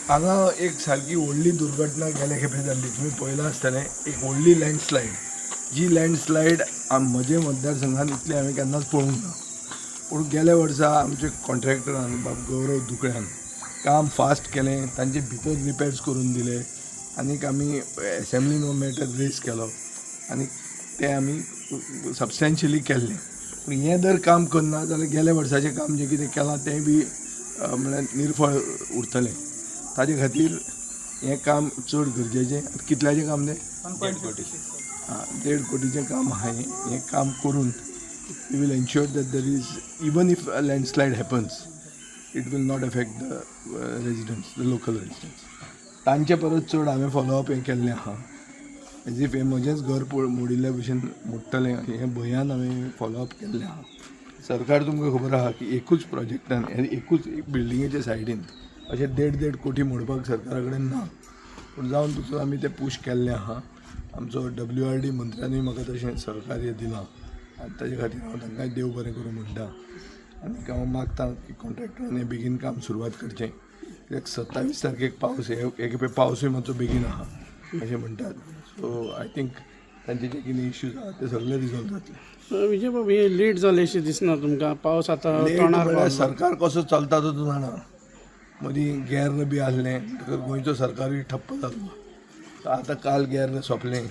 हांगा एक सारकी व्हडली दुर्घटना गेले खेपे जाल्ली, तुमी पळयलां आसतलें. एक व्हडली लँडस्लायड, जी लँडस्लायड म्हजे मतदारसंघात इतली हांवें केन्नाच पळोवंक ना. पूण गेल्या वर्सा आमचे कॉन्ट्रॅक्टरान, बाब गौरव दुकळ्यान काम फास्ट केलें, तांचे भितर रिपेर्स करून दिले आनीक आमी एसेंब्लीन हो मॅटर रेज केलो आनी तें आमी सबस्टेन्शियली केल्लें. पूण हें जर काम करना जाल्यार गेल्या वर्साचें काम जें कितें केलां तें बी म्हळ्यार निर्फळ उरतलें. ताजे खातीर हें काम चड गरजेचें. कितल्याचें काम तें? आं, 1.5 कोटीचें काम आहा हें. हें काम करून we will ensure that there is, even if a landslide happens, it will not affect the residents, the local residents. तांचे परस चड हांवें फॉलोअप हें केल्लें आहा. एज if हें म्हजेंच घर मोडिल्ल्या भशेन मोडटलें हें भंयान हांवें फॉलोअप केल्लें आहा. सरकार तुमकां खबर आहा की एकूच प्रोजेक्टान, एकूच बिल्डिंगेच्या सायडीन अशें देड देड कोटी मोडपाक सरकारा कडेन ना. पूण जावन तसो आमी तें पूश केल्लें आहा. आमचो डब्ल्यू आर डी मंत्र्यानूय म्हाका तशें सहकार्य दिलां आनी ताजे खातीर हांव तांकांय देव बरें करूं म्हणटा. आनी हांव मागता की कॉन्ट्रॅक्टरान हें बेगीन काम सुरवात करचें, कित्याक 27 तारखेक पावस, हे हे खेपे पावसूय मातसो बेगीन आहा अशें म्हणटात. सो I think तांचे जे कितें इश्यूज आहा ते सगळे रिजॉल्व जातले. विजय बाब, हे लेट जालें दिसना तुमकां? पावस आतां लेट तोंडार म्हळ्यार पावलो. सरकार कसो चलता तो तूं जाणा. मदीं गेर्र बी आसलें म्हणटकच गोंयचो सरकारूय ठप्प जाल्लो. आतां काल गेर्र सोंपलें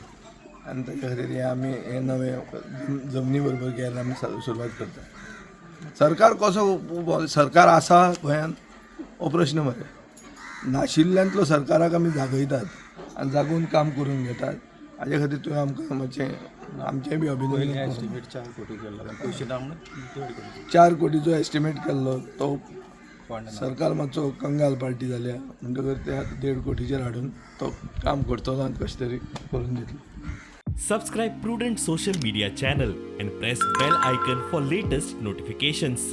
आनी ताच्या खातीर हें आमी हें नवें जमनी बरोबर गेर्र आमी सुरवात करता. सरकार कसो, सरकार आसा गोंयांत हो प्रश्न मरे. नाशिल्ल्यांतलो सरकाराक आमी जागयतात आनी जागोवन काम करून घेतात. हाजे खातीर तुवें आमकां मातशें आमचेंय बी अभिनंदन करूं. एस्टिमेट 4 कोटी केल्लो, पयशे ना म्हणून 1.5 कोटी. 4 कोटीचो एस्टिमेट केल्लो तो फंड ना. सरकार मातसो कंगाल पार्टी जाल्या म्हणटकर ते आतां 1.5 कोटीचेर हाडून तो काम करतलो आनी कशें तरी करून दितलो. Subscribe Prudent Social Media channel and press bell icon for latest notifications.